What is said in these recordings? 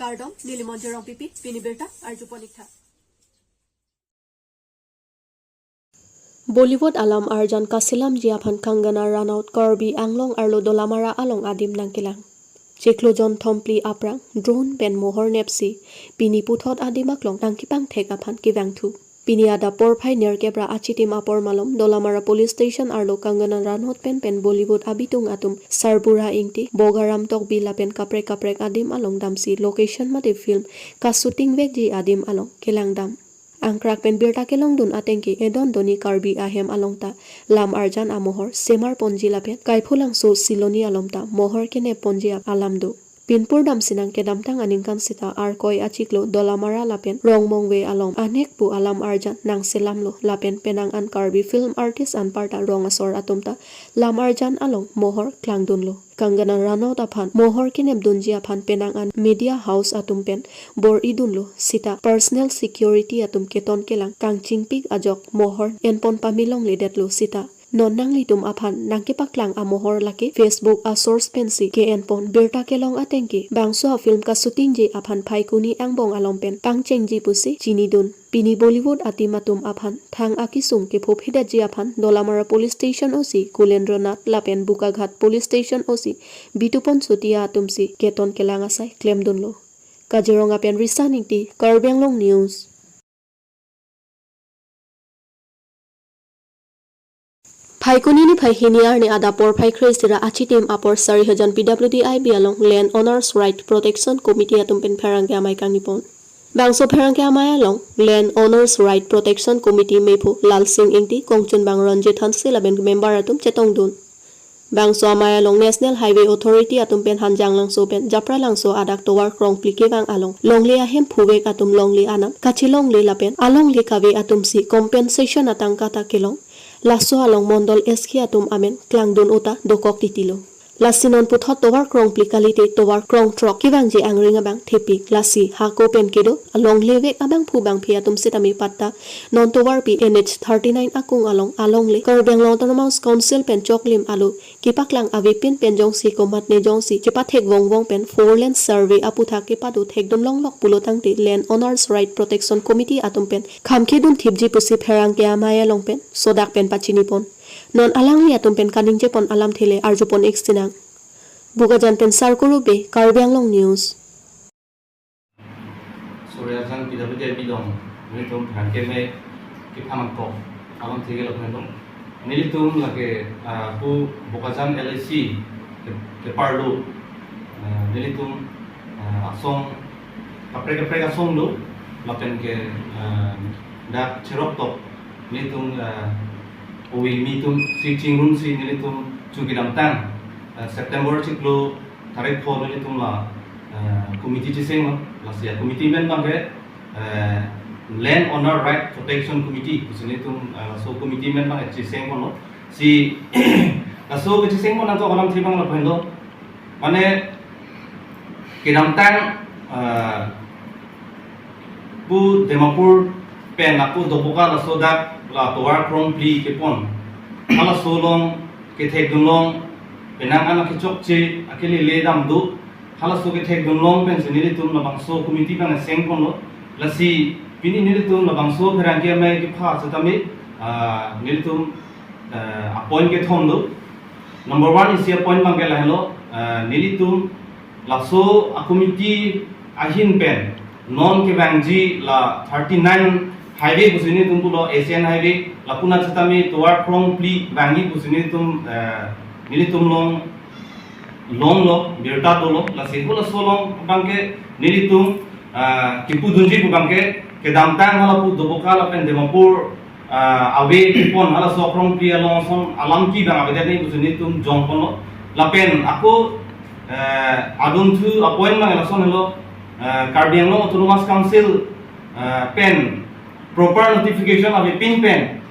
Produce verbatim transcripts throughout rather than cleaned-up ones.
Kardom, neli Monjir Rongpipi, pini birta arjupon ik tha. Bollywood alam arjan kaselamji aphan Kangana Ranaut Karbi Anglong arlo Dolamara along adim nangkelang. Chiklo jon thomphli aphrang drone pen mohor nepsi pini puthot adim aklong nangkepangthek aphan kevangthu. Pini adap porphai nerkep ra achitim apor malom Dolamara Police Station arlo Kangana Ranaut pen pen Bollywood abitung atum Sarbura Ingti, Bogaram Tokbi lapen kaprek kaprek adim along damsi location mate film kashooting vekji adim along kelangdam. Angkrak pen birta kelongdun atengke edon doni Karbi ahem along ta lam arjan amohor semarponji lapen Kaipholangso Siloni along ta mohor kenepponji alam do. Pinpur damsi nangkedamtang aningkan sita Arkoi achiklo Dolamara lapen Rongmongve along anekpu alam arjan nangselamlo lapen penang an Karbi film artist anparta rong asor atum ta lam arjan along mohor klangdunlo. Kangana Ranaut aphan mohor kenepdunji aphan penang an media house atum pen bor-idunlo sita personal security atum keton kelang kangchingpik ajok mohor enpon pame longledetlo sita non nanglitum aphan nangkepaklang amohor lake Facebook a-source pensi ke-enpon birta kelong atengke bangso a-film kashootingji aphan Phaikuni angbong along pen pangchengji pusi chinidun. Pini Bollywood atim atum aphan thang akesung kephophedetji aphan Dolamara Police Station O C Kulendra Nath lapen Bokaghat Police Station O C Bitupon Chotia atumsi keton kelang asai klemdunlo. Kaziranga pen Risa Ingti, Karbi Anglong News. Phaikuni niphai hini arni adap porphai kre-isi ra achitim apor Sarihajan P W D I B along Land Owners Right Protection Committee atum pen pherangke amei kangnipon. Bangso pherangke amei along Land Owners Right Protection Committee mephu Lalsing Ingti, kongchunbang Ranjit Hanse lapen member atum chetongdun. Bangso amei along National Highway Authority atum pen Hanjanglangso pen Japralangso adak tovar krongphli kevang along longle ahem phuvek atum longle anam kachelongle lapen alongle kave atumsi compensation atangka ta kelong. Laso along Mondol S K atum amen klangdun ota dokok titilo. Lasi non puthot tovar krongphli kalite tovar krongthrok kevangji angring abang thepik. Lasi hako pen kedo alongle vek abangphu bangphi atum sitame patta non tovarpi N H thirty-nine akung along alongle Karbi Anglong Autonomous Council pen choklim alo kepaklang avepin pen jongsi komatne jongsi chepathek vongvong pen four lane survey aputhak kepado thekdun longlok pulo tangte Land Owners Right Protection Committee atum pen khamkhedun thipji pusi pherangke amei along pen sodak pen pachinipon. Non alangli atum pen kaningjepon alamthe le arjupon ik sinang. Bokajan pen Sarkuru Bey, Karbi Anglong News. Sarihajan P W D I B along nelitum pherangke amei kephan angkok alamthe ke lapen dong. Nelitum lake, ah, pu Bokajan L I C ke, keparlo, ah, nelitum, ah, asong kaprek kaprek asong do lapen ke, ah, dak cherok tok nelitum, ah, ove kimi atum si chingrumsi nelitum chungkedamtang, ah, September chiklo tarik pho nelitum la, eh, committee chesenglo, lasi a-committee amen abangke, eh, Land Owner Right Protection Committee pusi nelitum, eh, laso committee amen abangke chesengponlo. Si laso kechesengpon angkok alamthe abang lapen do. Mane kedamtang, eh, pu Dimapur pen ako Doboka laso dak la tovar krongphli kepon. Halaso along kethekdun long penang an akechokche akelele dam do. Halaso kethekdun long pensi nelitum labangso committee abang sengponlo. Lasi pini nelitum labangso pherangke amei kepha setame, ah, nelitum, ah, a-point kethom do. Number one isi a-point abangke lahelo, ah, nelitum laso a-committee ahin pen non kevangji la thirty-nine highway pusi nelitum pulo, Asian Highway, lapu an setame tovar krongphli vangji pusi nelitum, eh, nelitum along longlo, birta dolo, lasi halaso along abangke nelitum, eh, kepudunji pu abangke kedamtang halapu Doboka lapen Dimapur, ah, ave kepon halaso krongphli along ason alam ke abang avedet nangji pusi nelitum jongponlo. Lapen ako, eh, adunthu a-point abang lason helo, eh, Karbi Anglong Autonomous Council, eh, pen proper notification avepin pen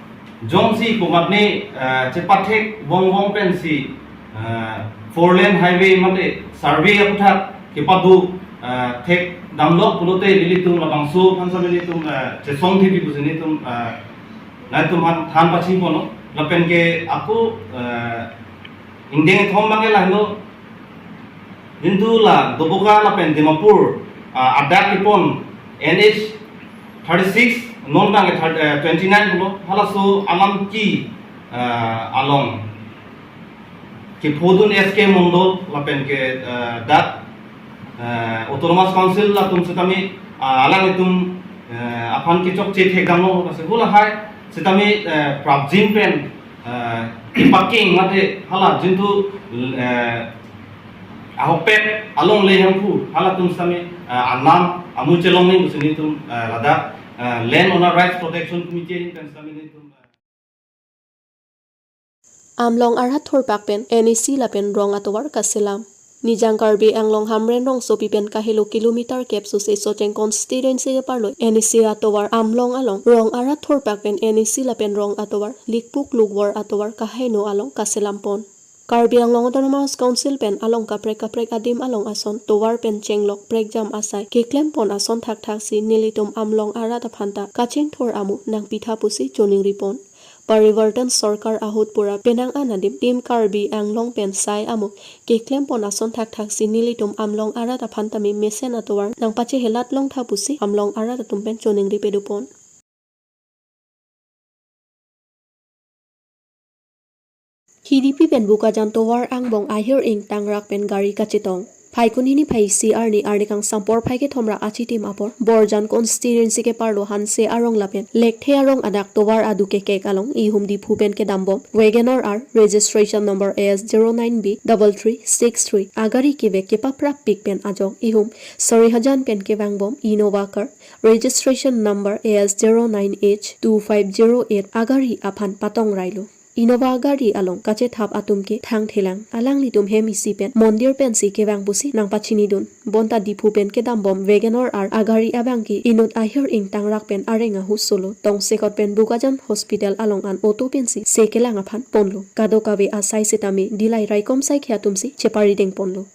jongsi komatne, eh, chepathek vongvong pensi, eh, four lane highway mate survey aputhak kepado, eh, thekdamlok pulote nelitum labangso aphan setame nelitum, eh, chesong thipji pusi nelitum, eh, nangtum aphan than pachiniponlo. Lapen ke ako, eh, ingdeng kethom abangke lahelo. Nelitum la Doboka lapen Dimapur ah, adak kepon N H thirty six, non tang ke thirty, eh, twenty nine pulo, halaso alam ke, ah, along kephodun S K Mondol lapen ke, eh, dak, eh, Autonomous Council atum setame, ah, alanglitum, eh, aphan kechokche thekdamlo, lasi hala hai setame, eh, prapjin pen, eh, kepaking mate hala jintu, eh, ahokpet along le hemphu halatum setame, eh, anam amu chelong ni musi nelitum, eh, ladak, eh, Land Owner Rights Protection Committee ahin pen setame nelitum, eh, Amlong arat thurpak pen N E C lapen rong atovar kaselam. Nijang Karbi Anglong Hamren rongsopi pen kahelo kilometer kep sose Socheng constituency keparlo N E C atovar Amlong along rong arat thurpak pen N E C lapen rong atovar likpuk lukvor atovar kaheno along kaselam pon. Karbi Anglong Autonomous Council pen along kaprek kaprek adim along ason tovar pen chenglok prekjam asai keklem pon ason thakthak si nelitum Amlong arat aphanta kachingthur amu nangpitha pusi choningri pon. Parivartan Sorkar ahut pura penang an adim Team Karbi Anglong pen sai amu keklem pon ason thakthak si nelitum Amlong arat aphan tame mesen atovar nangpachehelat longtha pusi Amlong arat atum pen choningri pedo pon. Hidipi pen Bokajan tovar angbong ahir ingtangrak pen gari kachetong. Phaikun hini phai isi arni arni kangsam porphai kethom ra achitim apor Borjan constituency keparlo Hanse arong lapen Lekthe arong adak tovar adu kekek along ihum Diphu pen kedambom Wagon R, registration number A S zero nine B double three six three agari kevek kepaprap pik pen ajok ihum Sarihajan pen kevangbom Innova car, registration number A S zero nine H two five zero eight agari aphan patong railo. Innova gari along kachethap atum ke thangthelang, alanglitum hem isi pen mondir pensi kevang pusi nangpachinidun. Bonta Diphu pen kedambom Wagon R agari abang ke inut ahir ingtangrak pen areng ahu solo tongsekot pen Bokajan Hospital along an auto pensi se kelang aphan ponlo. Kadokave asai setame Dillai raikom saikhi atumsi cheparideng ponlo.